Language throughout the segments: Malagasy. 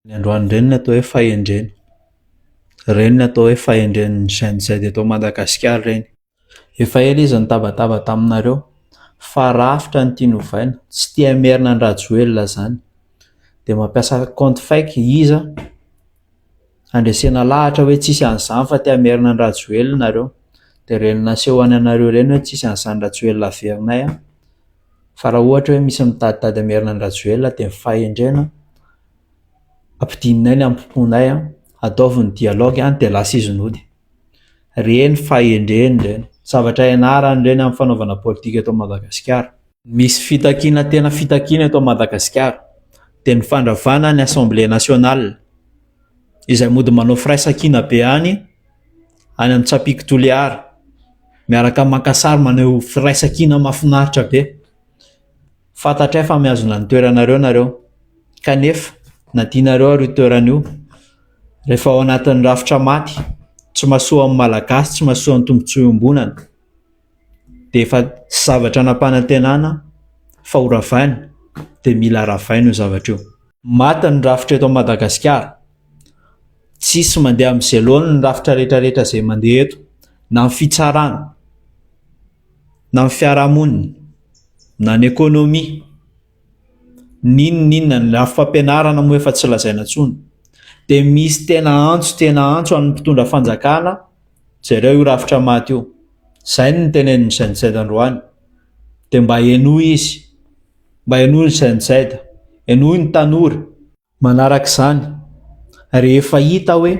Ny androany ireny no atao hoe fahendrena. Ireny no atao hoe fahendren'ny Gen Z eto Madagasikara ireny. Efa ela izy nitabataba taminareo fa rafitra no tiany hovaina, tsy te hamerina an-dRajoelina izany. Dia mampiasa compte fake iza handresena lahatra hoe tsisy an'izany fa te hamerina an-dRajoelina nareo. Dia ireny nasehony anareo ireny hoe tsisy an'izany Rajoelina averinay an. Fa raha ohatra hoe misy mitaditady hamerina an-dRajoelina dia ny fahendrena ampidininay ny amim-ponay an, ataovy ny dialogue an, dia lasa izy nody. Ireny fahendrena ireny. Zavatra ianarana ireny amin'ny fanaovana politika eto Madagasikara. Misy fitakiana tena fitakiana eto Madagasikara dia ny fandravana ny assemblée nationale izay mody manao firaisankina be any any amin'ny Tsapiky Toliara miaraka maka sary maneho firaisankina mahafinaritra be. Fantatray fa mihazona ny toeranareo nareo kanefa na tianareo ary io toerana io rehefa ao anatin'ny rafitra maty tsy mahasoa amin'ny Malagasy, tsy mahasoa ny tombontsoa iombonana dia efa zavatra nampanantenana fa ho ravaina dia mila ravaina io zavatra io. Maty ny rafitra eto Madagasikara, tsisy mandeha amin'izay laoniny ny rafitra rehetrarehetra izay mandeha eto na ny fitsarana na ny fiarahamonina na ny ekonomia n'inon'inona, ny lafim-pampianarana moa efa tsy lazaina intsony dia misy tena antso tena antso an'ny mpitondra fanjakana jereo io rafitra maty io, izay no notenenin'ny Gen Z androany dia mba henoy izy, mba henoy ny Gen Z, henoy ny tanora. Manaraka izany, rehefa hita hoe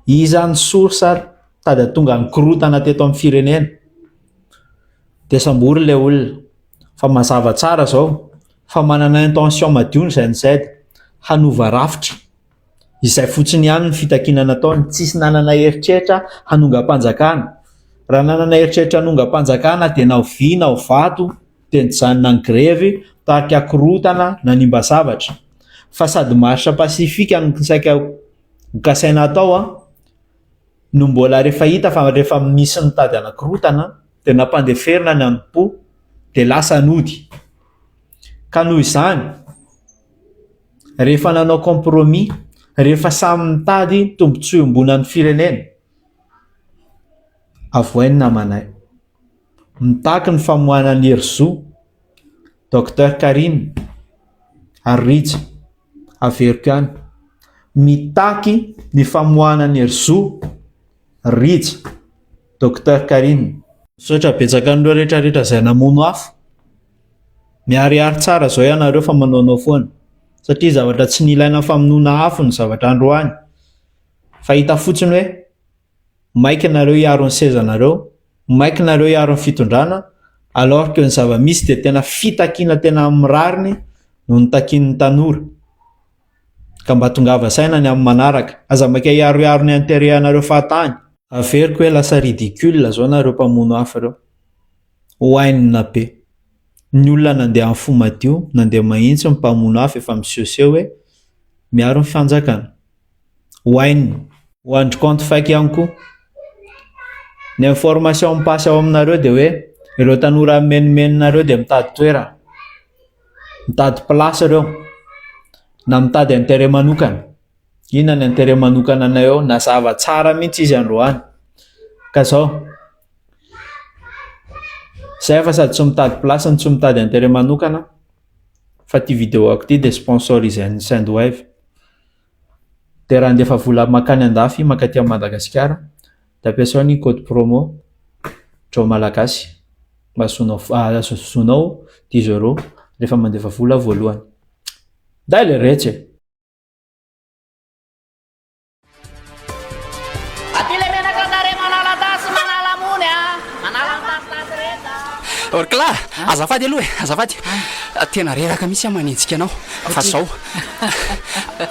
iza ny source ary tady hahatonga ny korontana teto amin'ny firenena dia sambory ilay olona fa mazava tsara izao fa manana intention madio ny Gen Z hanova rafitra, izay fotsiny ihany ny fitakiana nataony, tsisy nanana eritreritra hanongam-panjakana, raha nanana eritreritra hanongam-panjakana dia na vy na vato dia nijanona ny grevy, nitarika korontana, nanimba zavatra. Fa sady marche pacifique no saika ho kasaina hatao an, no mbola rehefa hita fa rehefa misy mitady hanakorontana dia nampandeferina ny amim-po dia lasa nody. Ka noho izany, rehefa nanao compromis, rehefa samy mitady tombontsoa iombonan'ny firenena, avohay ny namanay. Mitaky ny famoahana an'i Herizo, Docteur Carine ary Rija. Averiko ihany. Mitaky ny famoahana an'i Herizo, Rija, Docteur Carine. Misaotra betsaka an'ireo rehetra rehetra izay namono afo. Miharihary tsara izao ianareo fa manaonao foana. Satria zavatra tsy nilaina famonoana afo ny zavatra androany. Fa hita fotsiny hoe maika nareo hiaro ny sezanareo, maika nareo hiaro ny fitondrana, alors que ny zava-misy dia tena fitakiana tena amin'ny rariny no notakian'ny tanora. Ka mba tongava saina ny amin'ny manaraka, aza maika hiarohiaro ny intérêt anareo fahatany. Averiko hoe lasa ridicule zao nareo mpamono afo ireo. Oainina be. Ny olona nandeha amin'ny fo madio, nandeha mahitsy ny mpamono afo efa misehoseho hoe miaro ny fanjakana. Wine. Ho an-dry compte fake ihany koa. Ny information mi-passe ao aminareo dia hoe ireo tanora mimenomenona ireo dia mitady toerana, mitady place ireo, na mitady intérêt manokana. Inona ny intérêt manokana anay ao? Nazava tsara mihitsy izy androany. Ka zao, zay efa sady tsy mitady place no tsy mitady intérêt manokana fa ity vidéo-ako ity dia sponsorisé-n'ny Sendwave. Dia raha handefa vola mankany andafy mankaty amin'i Madagasikara dia ampiasao ny code promo Joe Malagasy mba ahazoanao ahazoanao dix euros rehefa mandefa vola voalohany. Dai le retsy e! Aty le menaka tarehy manala tasy manala mony a! Manala ny tasitasy rehetra a! Orkla, azafady aloha e, azafady. Tena reraka mihitsy aho manenjika anao. Fa zao,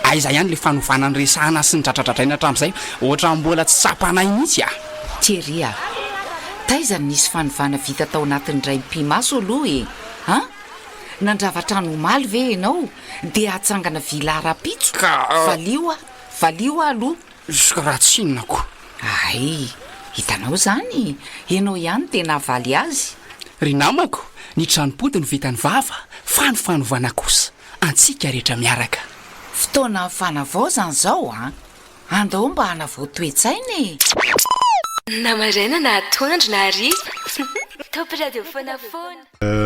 aiza ihany le fanovana niresahana sy nidradradradraina hatramin'izay, ohatran'ny mbola tsy tsapanay mihitsy a! Thierry a! Taiza no nisy fanovana vita tao anatin'ny indray mipi-maso aloha e! An! Nandrava trano omaly ve ianao dia hatsangana villa rahampitso? Ka. Valio aho, valio aho aloha! Ka raha tsy inona ko. Hay! Hitanao izany? Ianao ihany no tena havaly azy. Ry namako, ny tranom-pody no vitan'ny vava fa ny fanovana kosa antsika rehetra miaraka. Fotoanan'ny fanavaozana izao an! Andao mba hanavao toe-tsaina e! Na maraina na atoandro na hariva Top radio foana foana.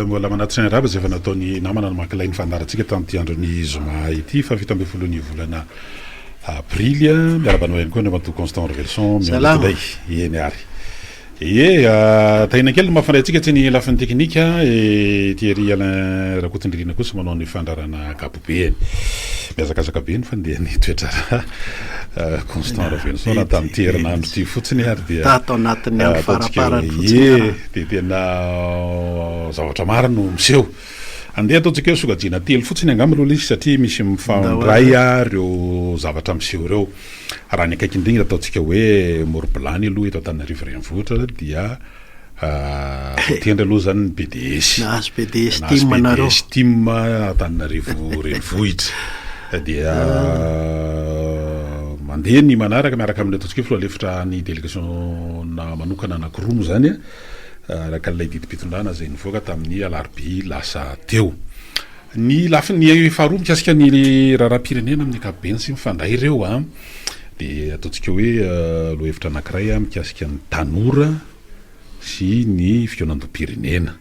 Mbola manatitra ny arahaba izay efa nataon'ny namana namaky lay ny fandaharantsika tamin'ity andron'ny zoma ity faha 17 ny volana aprily. Miarahaba anao ihany koa Andriamatoa Constant Ravelison Salama. Miandry Eny ary. Ie, Tahina kely no mampifandray antsika tsy ny lafiny teknika e, Thierry Alain Rakotondririna kosa manao ny fandrarana ankapobeny. Mihazakazaka be ny fandehan'ny toetr'ara Constant Raveloson tamin'ity herinandro ity fotsiny ary dia Tato anatin'ny andro ataontsika faraparany hoe fotsiny ie, ara. dia tena zavatra maro no miseho. Andeha ataontsika hoe sokajiana telo fotsiny angamba aloha ilay izy satria misy mifandray ireo zavatra miseho ireo. Raha ny akaiky indrindra ataontsika hoe Morobilany aloha eto Antananarivo renivohitra dia voatendry aloha izany ny PDS. Nahazo PDS Nahazo team nareo. PDS team Antananarivo renivohitra. Dia mandeha ny manaraka miaraka amin'ny ataontsika hoe filoha lefitra ny delegasiona manokana anankiroa moa izany araka ilay didim-pitondrana izay nivoaka tamin'ny alarobia lasa teo. Ny lafiny faharoa mikasika ny raharaham-pirenena amin'ny ankapobeny sy mifandray ireo dia ataontsika hoe lohahevitra anankiray mikasika ny tanora sy ny fikaonandoham-pirenena.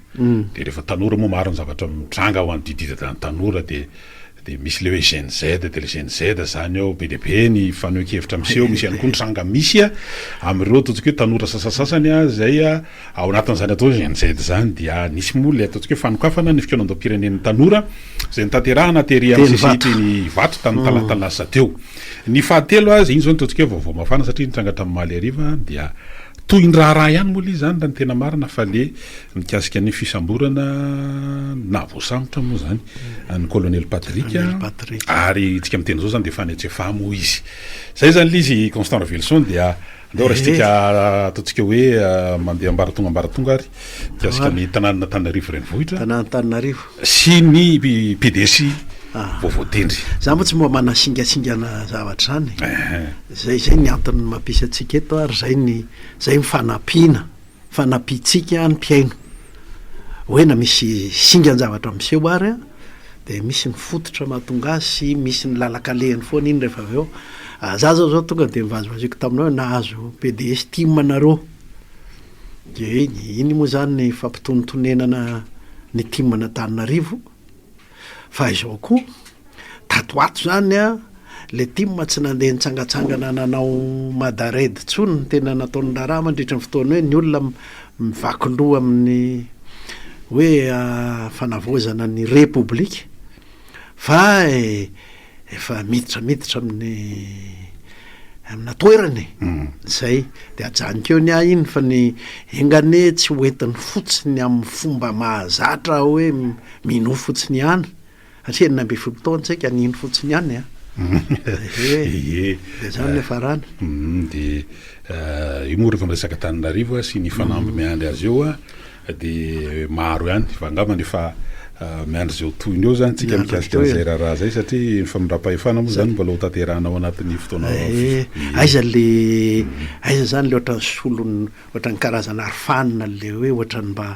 Dia rehefa tanora moa maro ny zavatra mitranga ho an'ny dididada ny tanora dia dia misy ilay hoe Gen Z, dia ilay Gen Z izany ao be dia be ny fanehoan-kevitra miseho, misy ihany koa ny tranga misy amin'ireo ataontsika hoe tanora sasasasany izay Ao anatin'izany atao hoe Gen Z izany dia nisy moa ilay ataontsika hoe fanokafana ny fikaonandoham-pirenen'ny tanora izay notanterahana tery amin'ny CCI teny Ivato tamin'ny talata lasa teo. Ny fahatelo aza, iny izao no ataontsika hoe vaovao mafana satria nitranga tamin'ny omaly hariva dia toy ny raharaha ihany moa ilay izy izany raha ny tena marina fa ilay mikasika ny fisamborana na voasambotra moa izany an'i Colonel Patrick ary isika miteny izao izany dia efa any Antsefaha moa izy. Izay izany ilay izy Constant Raveloson dia Andao raisintsika ataontsika hoe mandeha ambaratonga ambaratonga ary mikasika ny tanànan'Antananarivo renivohitra. Tanàn'Antananarivo. Sy ny PDS vao voatendry. Za moa tsy mba manasingasingana zavatra izany e. Zay zay ny antony mampisy antsika eto ary zay ny zay ny fanampiana. Fanampiantsika ny mpihaino. Hoe na misy singan-javatra miseho ary an, dia misy ny fototra mahatonga azy sy misy ny lalan-kalehany foana iny rehefa avy eo. Za zao zao tonga dia nivazivaziako taminao hoe nahazo PDS tim nareo. Dia iny, iny moa zany ny fampitonontonenana ny tim an'Antananarivo. Fa izao koa, tato ho ato zany an, le tim tsy nandeha nitsangatsangana nanao Mada raid intsony no tena nataony raharaha mandritra ny fotoana hoe ny olona mivaky loha amin'ny hoe fanavaozana ny repoblika fa efa miditra miditra amin'ny amina toerana e, zay de ajanoko eo ny ahy iny fa ny enga anie tsy ho entiny fotsiny amin'ny fomba mahazatra hoe Minoa fotsiny ihany, satria 16 taona tsika nino fotsiny ihany an! Ie. Dia zany ny niafarany. Dia io moa rehefa miresaka Antananarivo sy ny fanamby miandry azy eo dia maro ihany fa angambany efa miandry izay ho tohiny eo zany tsika mikasika an'izay raharaha izay satria ny famindram-pahefana moa zany mbola ho tanterahana ao anatin'ny fotoana Ee, aiza le aiza zany le ohatran'ny solon'ny ohatran'ny karazana arofanina le hoe ohatran'ny mba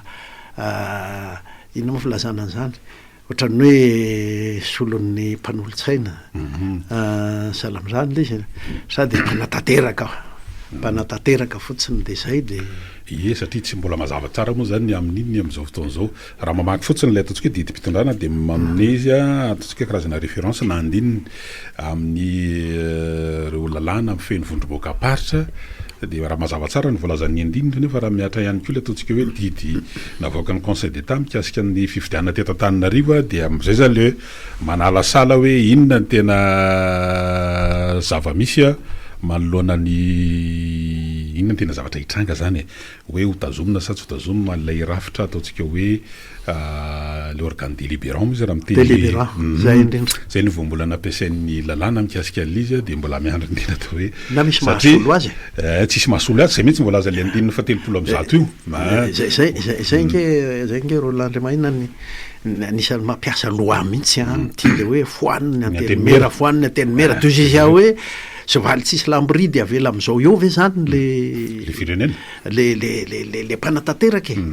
Inona moa filazana an'izany? Ohatran'ny hoe solon'ny mpanolotsaina. Sahala amin'izany ilay izy e. Sa dia mpanatanteraka, mpanatanteraka fotsiny dia izay dia. Ie, satria tsy mbola mazava tsara moa izany ny amin'iny amin'izao fotoana izao. Raha mamaky fotsiny ilay ataontsika hoe didim-pitondrana dia manome izy ataontsika hoe karazana référence na andininy amin'ny ireo lalàna mifehy ny vondrom-bahoakam-paritra dia raha mazava tsara ny voalazan'ny andininy nefa raha mihatra ihany koa ilay ataontsika hoe didy navoakan'ny Conseil d'Etat mikasika ny fifidianana teto Antananarivo dia amin'izay izany ilay hoe manalasala hoe inona ny tena zava-misy manoloana ny inona ny tena zavatra hitranga izany e, hoe ho tazomina sa tsy ho tazomina ilay rafitra ataontsika hoe le organe délibérant moa izy raha miteny Délibérant, zay indrindra. Zay no voambolana ampiasain'ny lalàna mikasika an'ilay izy dia mbola miandry ny tena atao hoe Na misy satria mahasolo azy e. eh, tsisy mahasolo azy, zay mihitsy no voalaza ilay andininy fahatelopolo amby zato io. Ah. Zay zay zay zay ange zay ange Roland Andriamahina ny ny anisan'ny mampiasa loi mihitsy an, ity le hoe foano ny Ny antenimiera, antenimiera. foano ny antenimiera. Ah. Toy izay hoe soavaly tsisy lamboridy avela amin'izao eo ve zany le Le firenena. le le le le le mpanatanteraka e?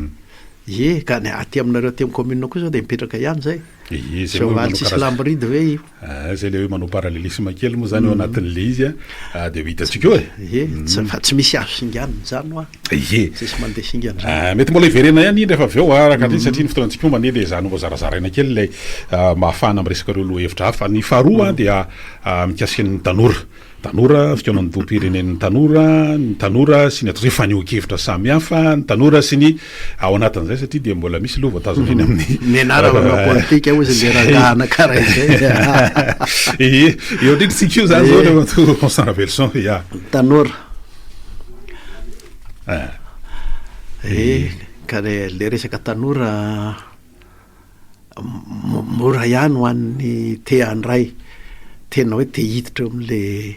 Ie, ka ny aty aminareo aty amin'ny commune koa zao dia mipetraka ihany zay. Ie, zay moa Soavaly manao tsisy karazana lamboridy ve io? Ah, zay le hoe manao parallélisme kely moa zany ao anatin'le izy a, ah, dia ho hitantsika eo e. Ie, tsy fa tsy misy azo singanina izany hoa. Ie. Tsisy mandeha singana izany. Ah, mety mbola hiverena ihany iny rehefa avy eo araka ny satria ny fotoanantsika moa mandeha dia ezahana mba zarazaraina kely ilay ah, mba hahafahana miresaka ireo lohahevitra hafa. Ny faharoa dia ah, mikasika ny tanora. Tanora, fikaonandoham-pirenen'ny tanora, ny tanora sy ny atao hoe fanehoan-kevitra samihafa, ny tanora sy ny ao anatin'izay satria dia mbola misy aloha voatazona eny amin'ny Ny anarana manao politika hozy le rangahy anankiray izay. Ee, eo indrindra isika io zany zao Andriamatoa Constant Raveloson, ya. Tanora. Ee, ka le le resaka tanora Mora ihany ho an'ny te handray, tena hoe te hiditra eo amin'le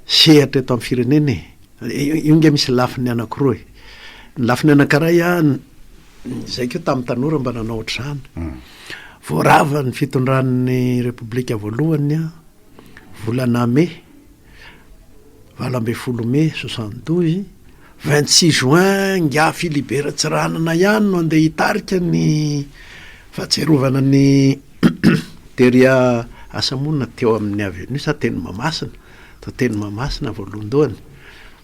sehatra eto amin'ny firenena e. Io nge misy lafiny anankiroa e. Ny lafiny anankiray an, izay koa tamin'ny tanora mba nanao ohatr'izany. Vao rava ny fitondran'ny Repoblika voalohany an, volana mey, 18 mai 72, 26 juin ingahy Philibert Tsiranana ihany no andeha hitarika ny fahatsiarovana ny tery asa moa na teo amin'ny avenue sa teny Mahamasina, tao teny Mahamasina voalohandohany.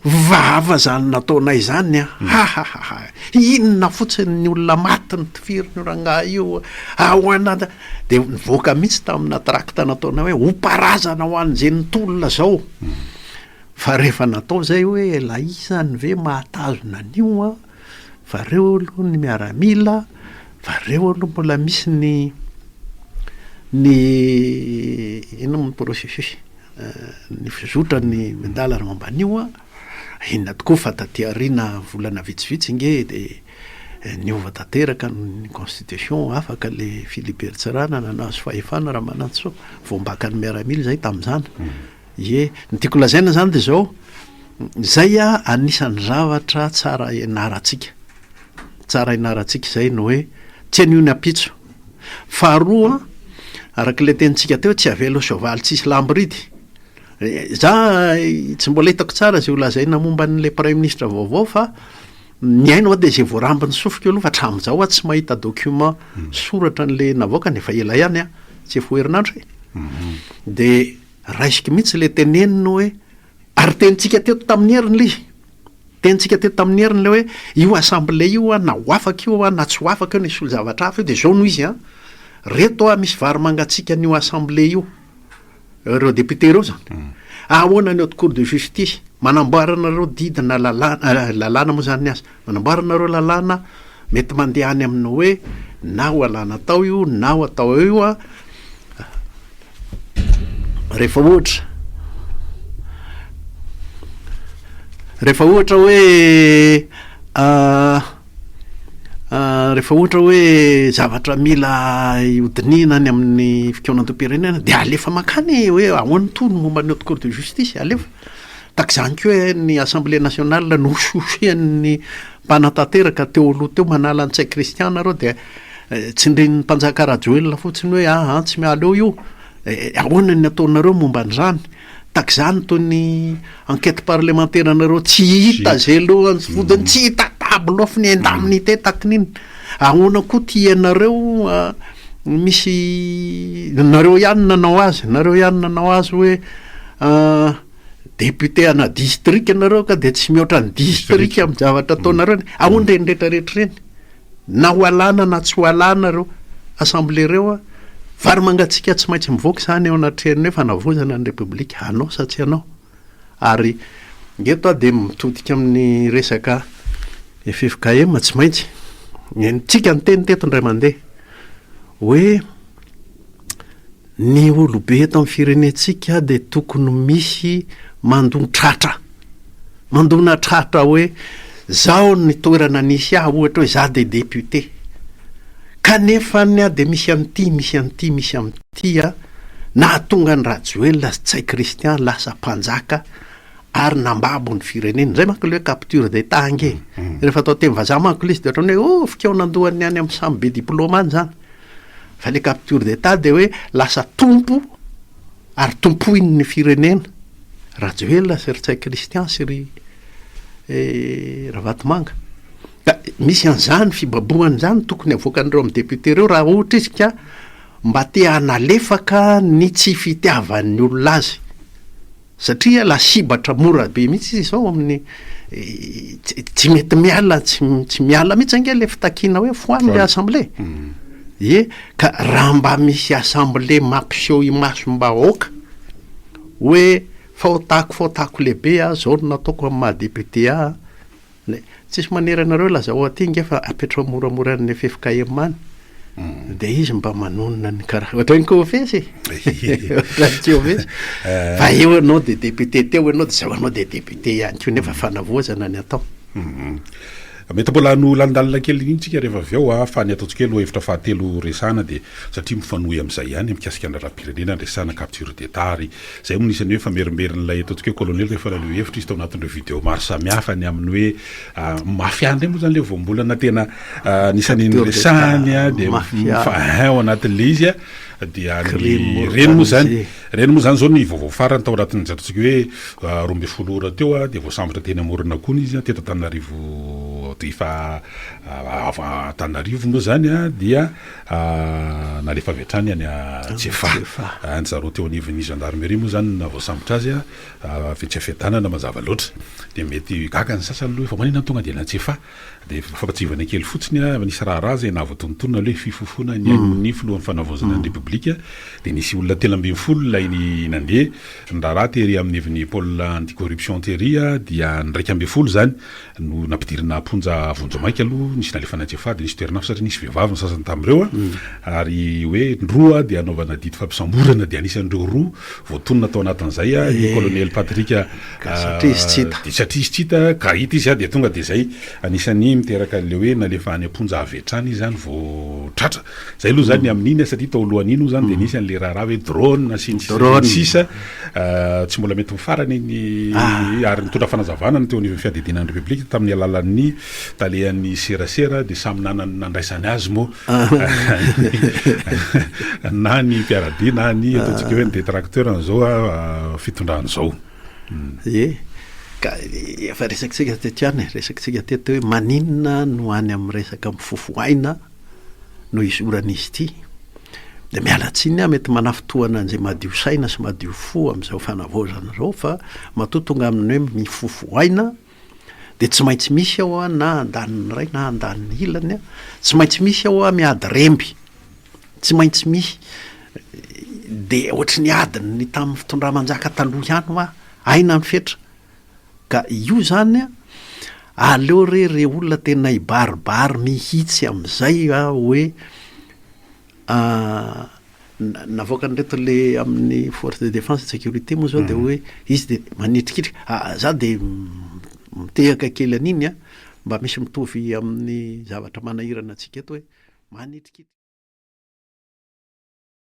Vava zany nataonay zany an! Hahahaha! Inona fotsiny ny olona maty notifiriny io rangahy io, ahoana, dia nivoaka mihitsy tamina tract nataonay hoe hoparazana ho an'izay nitolona zao. Fa rehefa natao zay hoe la izany ve mahatazona an'io an, fa reo aloha ny miaramila, fa reo aloha mbola misy ny ny inona moa ny processus ny fizotra ny miandalana momba an'io an, inona tokoa fa taty aoriana volana vitsivitsy nge de niova tanteraka ny constitution, afaka le Philibert Tsiranana nahazo fahefana Ramanantsoa, voambakan'ny miaramila zay tamin'izany. Ie, ny tiako lazaina zany de zao, zay a anisan'ny zavatra tsara ianarantsika, tsara ianarantsika zay ny hoe tsy anio ny ampitso. Faharoa, arak'ilay tenintsika teo, tsy avela ho soavaly tsisy lamboridy. Za tsy mbola hitako tsara zay ho lazaina momba an'ilay praiminisitra vaovao fa ny haino aho de zay voarambin'ny sofiko aloha fa hatramin'izao aho tsy mahita document soratra an'le navoakany, efa ela ihany an, tsy efa ho herinandro e. De Raisiko mihitsy ilay teneniny hoe, ary tenintsika teto tamin'ny heriny ilay izy, tenintsika teto tamin'ny heriny ilay hoe io assemblée io an, na ho afaka io an, na tsy ho afaka io, na hisolo zavatra hafa io, dia izao no izy an, reto an misy vary mangatsiaka an'io assemblée io, ireo députés ireo izany, ahoana ny haute cour de justice, manamboara anareo didy na lalàna, lalàna moa izany ny azy, manamboara anareo lalàna mety mandeha any amin'ny hoe na ho alana tao io na ho atao eo io an, Rehefa ohatra, rehefa ohatra hoe rehefa ohatra hoe zavatra mila hodinihina any amin'ny fikaonandoham-pirenena de alefa mankany e, hoe ahoana itony momba ny haute cour de justice, alefa. Tahaka izany koa hoe ny assemblée nationale nohosihosian'ny mpanatanteraka teo aloha teo manala an'i Ntsay Christian nareo dia Tsindrin'ny mpanjaka Rajoelina fotsiny hoe aa tsy miala eo io, ahoana ny ataonareo momba an'izany? Tahaka izany toy ny enquête parlementaire anareo tsy hita ze lohany sy vodiny, tsy hita table off ny indemnité tahaka ny inona? Ahoana koa ty ianareo misy nareo ihany nanao azy, nareo ihany nanao azy hoe député ana district nareo ka de tsy mihoatra ny district amin'ny zavatra ataonareo, ahoana ireny retraretra ireny? Na ho alana na tsy ho alana ireo assemblée ireo, vary mangatsiaka tsy maintsy mivoaka izany eo anatrehan'ny hoe fanavaozana ny Repoblika, hanao sa tsy hanao? Ary eto aho dia mitodika amin'ny resaka ffkm, tsy maintsy, nentsika niteny teto indray mandeha hoe Ny olobe eto amin'ny firenentsika dia tokony misy mandon-tratra, mandona tratra hoe zao ny toerana nisy ahy ohatra hoe za dia député, kanefa ny aho dia misy an'ity, misy an'ity, misy an'ity a, nahatonga an'i Rajoelina sy Ntsay Christian lasa mpanjaka ary nambabo ny firenena, zay manko le hoe capture d'Etat ange, rehefa atao teny vazaha manko le izy dia ohatran'ny hoe oh fikaonandohan'ny any amin'ny samy be diplôme any zany. Fa le capture d'Etat dia hoe lasa tompo ary tompoiny ny firenena. Rajoelina sy ry Ntsay Christian sy ry Ravatomanga. Ka misy an'izany fibabohana izany tokony avoakan'ireo amin'ny député ireo raha ohatra izy ka mba te hanalefaka ny tsy fitiavan'ny olona azy. Satria lasibatra mora be mihitsy izy izao amin'ny tsy mety miala, tsy tsy miala mihitsy ange le fitakiana hoe foano le assemblée. Ie, ka raha mba misy assemblée mampiseho imasom-bahoaka hoe fahotako fahotako lehibe aho, zao no nataoko amin'ny maha député ahy, Le tsisy manery anareo lazao aty nge fa apetrao moramora any ffkm any de izy mba manonona ny karaha ohatran'ny kofesy e ohatran'ny kofesy fa eo ianao de député teo ianao de zao ianao de député ihany koa nefa fanavaozana ny atao. Mety mbola no lalindalina kely iny tsika rehefa avy eo a, fa ny ataontsika hoe lohahevitra fahatelo resahana dia satria mifanohy amin'izay ihany mikasika ny raharaham-pirenena ny resahana capture d'Etat ary Izay moa no isan'ny hoe famerimberin'ilay ataontsika hoe colonel rehefa naneho hevitra izy tao anatin'ireo video maro samihafa ny amin'ny hoe mafia indray moa izany ilay voambolana tena anisan'ny niresahany dia mifa ao anatin'ilay izy dia ny ireny moa izany ireny moa izany izao ny vaovao farany tao anatin'ny ataontsika hoe 12 ora teo dia voasambotra teny Amoronakona izy teto Antananarivo efa avy Antananarivo moa izany dia Nalefa avy hatrany any Tsiafahy. Ny zareo teo anivon'ny gendarmerie moa izany no nahavoasambotra azy avy etsy Fiadanana mazava loatra. Dia mety gaga ny sasany aloha hoe fa maninona no tonga dia any Tsiafahy? Dia fampatsiahivana kely fotsiny, nisy raharaha izay nahavoatonontonona aloha hoe fifofoana ny ain'ny filohan'ny fanavaozana ny Repoblika. Dia nisy olona 13 ilay nandeha ny raharaha tery amin'ny ivon'ny pôle anti-corruption tery dia ny 11 izany no nampidirina am-ponja vonjimaika aloha, nisy nalefa any Antsiafahy dia nisy toerana hafa satria nisy vehivavy ny sasany tamin'ireo ary hoe ny roa dia hanaovana didy fampisamborana dia anisan'ireo roa voatonona tao anatin'izay i Colonel Patrick satria izy tsy hita. Dia satria izy tsy hita ka hita izy dia tonga dia izay anisan'ny miteraka an'ilay hoe nalefa any am-ponja avy hatrany izy izany vao tratra. Zay aloha zany ny amin'iny satria tao alohan'iny moa zany dia nisy an'le raharaha hoe drone sy ny sisa sy ny sisa tsy mbola mety ho farany iny ary nitondra fanazavana ny teo anivon'ny fiadidiana ny Repoblika tamin'ny alalan'ny talehan'ny serasera dia samy nanana ny nandraisany azy moa na ny mpiara-dia na ny ataontsika hoe ny détracteur an'izao fitondrana izao. Ie, ka efa resakitsika teto ihany e, resakitsika teto hoe maninona no any amin'ny resaka mifofo aina no izoran'izy ity. Dia miala tsiny aho mety manafintohana an'izay madio saina sy madio fo amin'izao fanavaozana izao fa matoa tonga amin'ny hoe mifofo aina dia tsy maintsy misy ao na andaniny iray na andaniny ilany, tsy maintsy misy ao miady remby, tsy maintsy misy. Dia ohatry ny adin'ny tamin'ny fitondra-manjaka taloha ihany hoa, aina ny fetra. Ka io zany an, aleo re re olona tena hibaribary mihitsy amizay a hoe navoakan'ireto le amin'ny force de défense et sécurité moa zao de hoe izy de manitrikitrika, za de mitehaka kely an'iny an, mba misy mitovy amin'ny zavatra manahirana antsika eto hoe manitrikitrika.